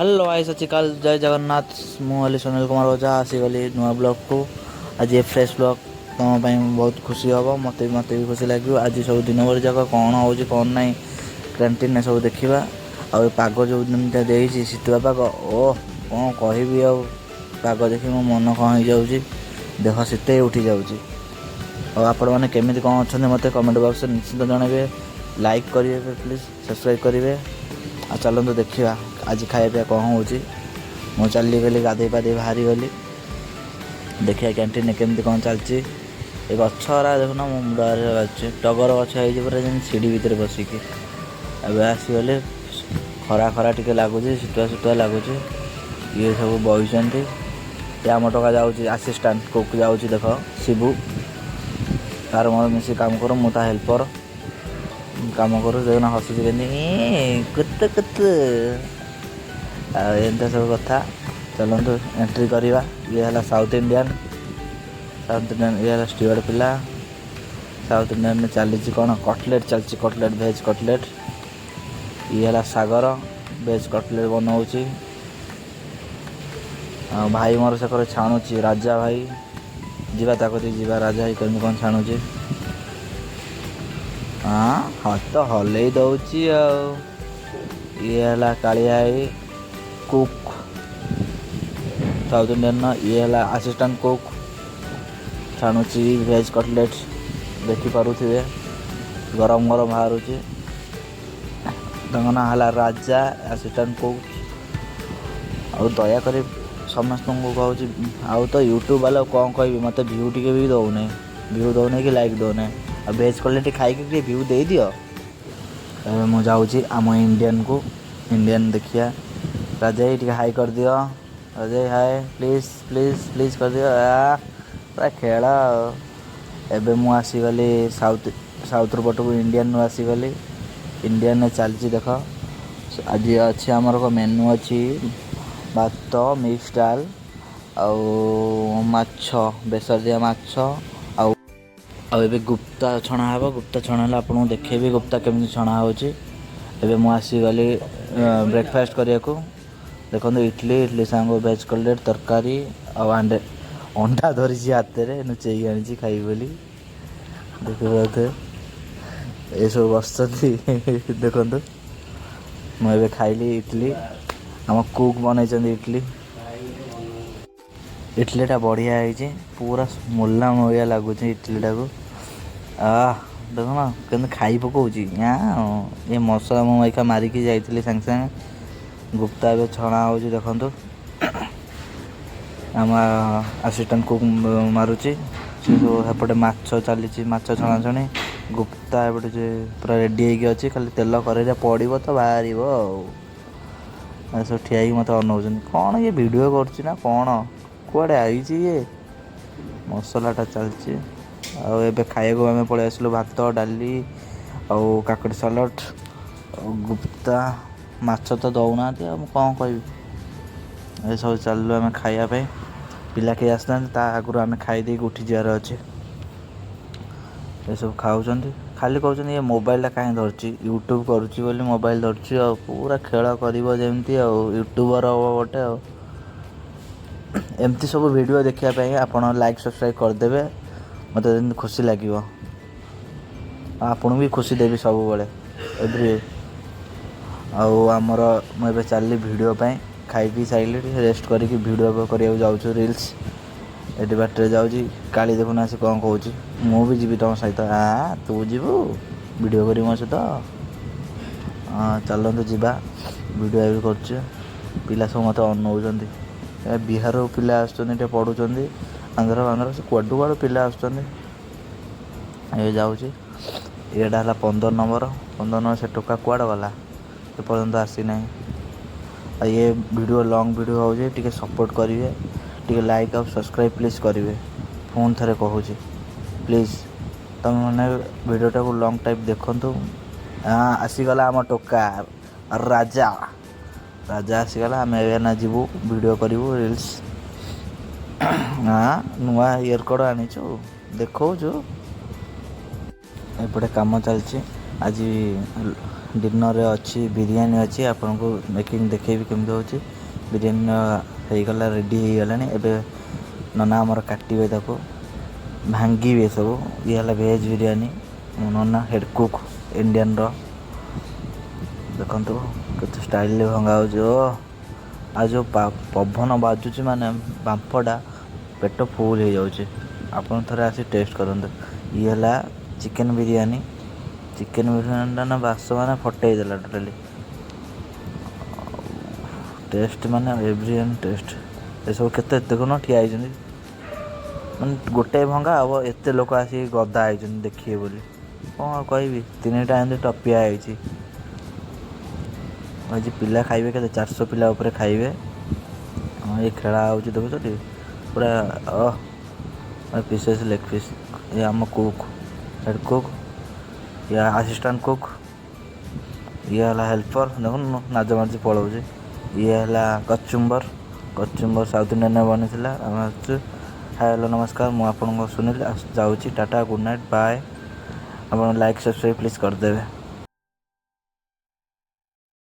Hello ଭାଇ, ସତ ଶ୍ରୀ ଅକାଳ, ଜୟ ଜଗନ୍ନାଥ। ମୁଁ ହେଲି ସୁନୀଲ କୁମାର ଓଝା, ଆସିଗଲି ନୂଆ ବ୍ଲଗ୍କୁ। ଆଜି ଏ ଫ୍ରେଶ୍ ବ୍ଲଗ୍ ତୁମ ପାଇଁ ବହୁତ ଖୁସି ହେବ, ମୋତେ ବି ଖୁସି ଲାଗିବ। ଆଜି ସବୁ ଦିନଭରି ଯାକ କ'ଣ ହେଉଛି, କ'ଣ ନାହିଁ, କ୍ୟାଣ୍ଟିନ୍ରେ ସବୁ ଦେଖିବା। ଆଉ ଏ ପାଗ ଯେଉଁ ଯେମିତିଆ ଦେଇଛି, ଶୀତୁଆ ପାଗ, ଓ କ'ଣ କହିବି ଆଉ। ପାଗ ଦେଖି ମୋ ମନ କ'ଣ ହେଇଯାଉଛି, ଦେହ ଶୀତେଇ ଉଠି ଯାଉଛି। ଆଉ ଆପଣମାନେ କେମିତି କ'ଣ ଅଛନ୍ତି, ମୋତେ କମେଣ୍ଟ ବକ୍ସରେ ନିଶ୍ଚିତ ଜଣାଇବେ। ଲାଇକ୍ କରିବେ ପ୍ଲିଜ୍, ସବସ୍କ୍ରାଇବ୍ କରିବେ। ଆଉ ଚାଲନ୍ତୁ ଦେଖିବା ଆଜି ଖାଇବା ପିଇବା କ'ଣ ହେଉଛି। ମୁଁ ଚାଲିଗଲି, ଗାଧେଇ ପାଧେଇ ବାହାରିଗଲି। ଦେଖିବା କ୍ୟାଣ୍ଟିନ୍ରେ କେମିତି କ'ଣ ଚାଲିଛି। ଏ ଗଛ ଗୁରା ଦେଖୁନ, ମୋ ମୁଣ୍ଡ ବାଜୁଛି। ଟଗର ଗଛ ହେଇଛି ପୁରା ଯେମିତି ସିଢ଼ି ଭିତରେ ବସିକି। ଏବେ ଆସିଗଲେ, ଖରା ଖରା ଟିକେ ଲାଗୁଛି, ଶୀତୁଆ ଶୀତୁଆ ଲାଗୁଛି। ଇଏ ସବୁ ବଇଛନ୍ତି। ଏ ଆମ ଟୋକା ଯାଉଛି, ଆସିଷ୍ଟାଣ୍ଟ କୁକ୍ ଯାଉଛି। ଦେଖ, ଶିବୁ ତାର ମୋର ମିଶିକି କାମ କରୁ, ମୁଁ ତା ହେଲ୍ପର। କାମ କରୁ। ଦେଖୁନ, ହସୁଛି କେମିତି, କୁତୁ କୁତୁ। ଆଉ ଏମିତିଆ ସବୁ କଥା। ଚାଲନ୍ତୁ ଏଣ୍ଟ୍ରି କରିବା। ଇଏ ହେଲା ସାଉଥ୍ ଇଣ୍ଡିଆନ୍, ସାଉଥ୍ ଇଣ୍ଡିଆନ୍। ଇଏ ହେଲା ଷ୍ଟିୱାର୍ଡ଼ ପିଲା। ସାଉଥ୍ ଇଣ୍ଡିଆନ୍ରେ ଚାଲିଛି କ'ଣ? କଟଲେଟ୍ ଚାଲିଛି, କଟଲେଟ୍, ଭେଜ୍ କଟଲେଟ୍। ଇଏ ହେଲା ସାଗର, ଭେଜ୍ କଟଲେଟ୍ ବନଉଛି। ଆଉ ଭାଇ ମୋର ସେକରେ ଛାଣୁଛି, ରାଜା ଭାଇ। ଯିବା, ତା କତିକି ଯିବା। ରାଜା ଭାଇ କେମିତି କ'ଣ ଛାଣୁଛି। ହଁ, ହାତ ହଲେଇ ଦଉଛି। ଆଉ ଇଏ ହେଲା କାଳିଆ ଭାଇ, କୁକ୍ ସାଉଥ୍ ଇଣ୍ଡିଆନ୍ର। ଇଏ ହେଲା ଆସିଷ୍ଟାଣ୍ଟ କୁକ୍, ଛାଣୁଛି ଭେଜ୍ କଟଲେଟ୍। ଦେଖିପାରୁଥିବେ, ଗରମ ଗରମ ବାହାରୁଛି। ତାଙ୍କ ନାଁ ହେଲା ରାଜା, ଆସିଷ୍ଟାଣ୍ଟ କୁକ୍। ଆଉ ଦୟାକରି ସମସ୍ତଙ୍କୁ କହୁଛି, ଆଉ ତ ୟୁଟ୍ୟୁବ୍ ବାଲା କ'ଣ କହିବି, ମୋତେ ଭ୍ୟୁ ଟିକେ ବି ଦେଉନାହିଁ, ଭ୍ୟୁ ଦେଉନାହିଁ କି ଲାଇକ୍ ଦେଉନାହିଁ। ଆଉ ଭେଜ୍ କଟଲେଟ୍ ଖାଇକି ଟିକେ ଭ୍ୟୁ ଦେଇଦିଅ। ଏବେ ମୁଁ ଯାଉଛି ଆମ ଇଣ୍ଡିଆନ୍କୁ। ଇଣ୍ଡିଆନ୍ ଦେଖିବା। ରାଜା ଭାଇ, ଟିକେ ହାଇ କରିଦିଅ। ରାଜା ଭାଇ, ହାଏ, ପ୍ଲିଜ୍ ପ୍ଲିଜ୍ ପ୍ଲିଜ୍ କରିଦିଅ। ପୁରା ଖେଳ। ଆଉ ଏବେ ମୁଁ ଆସିଗଲି ସାଉଥ୍ର ପଟକୁ, ଇଣ୍ଡିଆନ୍ରୁ ଆସିଗଲି। ଇଣ୍ଡିଆନ୍ରେ ଚାଲିଛି ଦେଖ। ଆଜି ଅଛି ଆମର ମେନୁ ଅଛି ଭାତ, ମିକ୍ସ ଡାଲ ଆଉ ମାଛ ବେସର ଦିଆ ମାଛ। ଆଉ ଏବେ ଗୁପ୍ତା ଛଣା ହେବ। ଗୁପ୍ତା ଛଣା ହେଲେ ଆପଣଙ୍କୁ ଦେଖେଇବି ଗୁପ୍ତା କେମିତି ଛଣା ହେଉଛି। ଏବେ ମୁଁ ଆସିଗଲି ବ୍ରେକଫାଷ୍ଟ କରିବାକୁ। ଦେଖନ୍ତୁ, ଇଡ଼ଲି, ଇଡ଼ଲି ସାଙ୍ଗକୁ ଭେଜ୍ କଟଲେଟ୍, ତରକାରୀ ଆଉ ଅଣ୍ଡା ଧରିଛି ହାତରେ, ଲୁଚେଇକି ଆଣିଛି ଖାଇବି ବୋଲି। ଦେଖିପାରୁଥିବେ, ଏସବୁ ବସିଛନ୍ତି। ଦେଖନ୍ତୁ, ମୁଁ ଏବେ ଖାଇଲି ଇଡ଼ଲି। ଆମ କୁକ୍ ବନେଇଛନ୍ତି ଇଡ଼ଲି। ଇଡ଼ଲିଟା ବଢ଼ିଆ ହେଇଛି, ପୁରା ମୁଲାମ ଭଳିଆ ଲାଗୁଛି ଇଡ଼ଲିଟାକୁ। ଦେଖୁନ କେମିତି ଖାଇ ପକଉଛି। ଏ ମସଲା ମୁଁ ଏଇକା ମାରିକି ଯାଇଥିଲି ସାଙ୍ଗେ ସାଙ୍ଗେ। ଗୁପ୍ତା ଏବେ ଛଣା ହେଉଛି, ଦେଖନ୍ତୁ। ଆମ ଆସିଷ୍ଟାଣ୍ଟ କୁକ୍ ମାରୁଛି। ସେ ସବୁ ସେପଟେ ମାଛ ଚାଲିଛି, ମାଛ ଛଣାଛଣି। ଗୁପ୍ତା ଏପଟେ ଯେ ପୁରା ରେଡ଼ି ହେଇକି ଅଛି, ଖାଲି ତେଲ କରେଇରେ ପଡ଼ିବ ତ ବାହାରିବ। ଆଉ ସବୁ ଠିଆ ହେଇକି ମୋତେ ଅନଉଛନ୍ତି, କ'ଣ ଇଏ ଭିଡ଼ିଓ କରୁଛି ନା କ'ଣ, କୁଆଡ଼େ ଆଇଛି ଇଏ। ମସଲାଟା ଚାଲିଛି। ଆଉ ଏବେ ଖାଇବାକୁ ଆମେ ପଳେଇ ଆସିଲୁ। ଭାତ, ଡାଲି ଆଉ କାକୁଡ଼ି ସାଲଡ଼ ଆଉ ଗୁପ୍ତା। ମାଛ ତ ଦେଉନାହାନ୍ତି, ଆଉ ମୁଁ କ'ଣ କହିବି। ଏସବୁ ଚାଲିଲୁ ଆମେ ଖାଇବା ପାଇଁ। ପିଲା କେହି ଆସିନାହାନ୍ତି, ତା ଆଗରୁ ଆମେ ଖାଇ ଦେଇକି ଉଠି ଯିବାର ଅଛି। ଏସବୁ ଖାଉଛନ୍ତି। ଖାଲି କହୁଛନ୍ତି ଇଏ ମୋବାଇଲଟା କାହିଁ ଧରୁଛି। ୟୁଟ୍ୟୁବ୍ କରୁଛି ବୋଲି ମୋବାଇଲ ଧରୁଛି। ଆଉ ପୁରା ଖେଳ କରିବ ଯେମିତି, ଆଉ ୟୁଟ୍ୟୁବର୍ ହବ ଗୋଟେ। ଆଉ ଏମିତି ସବୁ ଭିଡ଼ିଓ ଦେଖିବା ପାଇଁ ଆପଣ ଲାଇକ୍, ସବସ୍କ୍ରାଇବ୍ କରିଦେବେ। ମୋତେ ଯେମିତି ଖୁସି ଲାଗିବ, ଆଉ ଆପଣଙ୍କୁ ବି ଖୁସି ଦେବି ସବୁବେଳେ, ଏଭ୍ରି। ଆଉ ଆମର ମୁଁ ଏବେ ଚାଲିଲି ଭିଡ଼ିଓ ପାଇଁ। ଖାଇ ପିଇ ସାରିଲି, ରେଷ୍ଟ କରିକି ଭିଡ଼ିଓ କରିବାକୁ ଯାଉଛୁ, ରିଲ୍ସ। ଏଠି ବାଟରେ ଯାଉଛି। କାଳି ଦେଖୁନ ଆସି କ'ଣ କହୁଛି, "ମୁଁ ବି ଯିବି ତୁମ ସହିତ।" ତୁ ଯିବୁ ଭିଡ଼ିଓ କରିବୁ ମୋ ସହିତ? ହଁ, ଚାଲନ୍ତୁ ଯିବା। ଭିଡ଼ିଓ ଏବେ କରୁଛୁ। ପିଲା ସବୁ ମୋତେ ଅନଉଛନ୍ତି। ଏ ବିହାରରୁ ପିଲା ଆସୁଛନ୍ତି, ଟିକେ ପଢ଼ୁଛନ୍ତି। ଆନ୍ଧ୍ର ଫାନ୍ଧ୍ର, ସେ କୁଆଡ଼ୁ କୁଆଡ଼ୁ ପିଲା ଆସୁଛନ୍ତି। ଏବେ ଯାଉଛି। ଏଇଟା ହେଲା 15 ନମ୍ବର, 15 ନମ୍ବର। ସେ ଟୋକା କୁଆଡ଼େ ଗଲା? ଏପର୍ଯ୍ୟନ୍ତ ଆସିନାହିଁ। ଆଉ ଇଏ ଭିଡ଼ିଓ ଲଙ୍ଗ୍ ଭିଡ଼ିଓ ହେଉଛି, ଟିକେ ସପୋର୍ଟ କରିବେ, ଟିକେ ଲାଇକ୍ ଆଉ ସବସ୍କ୍ରାଇବ୍ ପ୍ଲିଜ୍ କରିବେ। ପୁଣି ଥରେ କହୁଛି, ପ୍ଲିଜ୍ ତୁମେମାନେ ଭିଡ଼ିଓଟାକୁ ଲଙ୍ଗ୍ ଟାଇପ୍ ଦେଖନ୍ତୁ। ଆସିଗଲା ଆମ ଟୋକା ରାଜା। ରାଜା ଆସିଗଲା। ଆମେ ଏବେ ନା ଯିବୁ, ଭିଡ଼ିଓ କରିବୁ, ରିଲ୍ସ। ହଁ, ନୂଆ ଇୟରକର୍ଡ଼ ଆଣିଛୁ, ଦେଖାଉଛୁ। ଏପଟେ କାମ ଚାଲିଛି। ଆଜି ଡିନରରେ ଅଛି ବିରିୟାନୀ ଅଛି। ଆପଣଙ୍କୁ ମେକିଂ ଦେଖେଇବି କେମିତି ହେଉଛି। ବିରିୟାନୀ ହେଇଗଲା, ରେଡ଼ି ହେଇଗଲାଣି। ଏବେ ନନା ଆମର କାଟିବେ, ତାକୁ ଭାଙ୍ଗିବେ ସବୁ। ଇଏ ହେଲା ଭେଜ୍ ବିରିୟାନୀ। ମୋ ନନା ହେଡ଼୍ କୁକ୍ ଇଣ୍ଡିଆନର। ଦେଖନ୍ତୁ କେତେ ଷ୍ଟାଇଲରେ ଭଙ୍ଗା ହେଉଛି। ଓ ଆଉ ଯେଉଁ ପବନ ବାଜୁଛି, ମାନେ ବାମ୍ଫଟା ପେଟ ଫୁଲ୍ ହେଇଯାଉଛି। ଆପଣ ଥରେ ଆସି ଟେଷ୍ଟ କରନ୍ତୁ। ଇଏ ହେଲା ଚିକେନ୍ ବିରିୟାନୀ। ଚିକେନ୍ ବିରିୟାନୀଟା ନା ବାସ ମାନେ ଫଟେଇ ଦେଲା ଟୋଟାଲି। ଟେଷ୍ଟ ମାନେ ଏଭ୍ରି ଟେଷ୍ଟ। ଏସବୁ କେତେ ଦେଖୁନ ଠିଆ ହେଇଛନ୍ତି। ମାନେ ଗୋଟାଏ ଭଙ୍ଗା ହବ, ଏତେ ଲୋକ ଆସିକି ଗଦା ହେଇଛନ୍ତି ଦେଖିବେ ବୋଲି। କ'ଣ ଆଉ କହିବି? ତିନିଟା ଏମିତି ଟପିଆ ହେଇଛି। ଆଜି ପିଲା ଖାଇବେ କେତେ? 400 ପିଲା ଉପରେ ଖାଇବେ। ହଁ, ଏ ଖେଳା ହେଉଛି, ଦେଖୁଛନ୍ତି ପୁରା ପିସେସ୍, ଲେଗ୍ ପିସ୍। ଏ ଆମ କୁକ୍, ହେଡ଼୍ କୁକ୍, ଇଏ ଆସିଷ୍ଟାଣ୍ଟ କୁକ୍, ଇଏ ହେଲା ହେଲ୍ପର। ଦେଖୁନ ନାଜ ମାରୁଛି, ପଳଉଛି। ଇଏ ହେଲା କଚୁମ୍ବର। କଚୁମ୍ବର ସାଉଥ୍ ଇଣ୍ଡିଆନରେ ବନିଥିଲା। ଆମେ ଆସୁଛୁ। ହାଏ, ହ୍ୟାଲୋ, ନମସ୍କାର। ମୁଁ ଆପଣଙ୍କ ସୁନିଲ, ଯାଉଛି। Tata, good night, bye. ଆପଣ ଲାଇକ୍, ସବସ୍କ୍ରାଇବ୍ ପ୍ଲିଜ୍ କରିଦେବେ।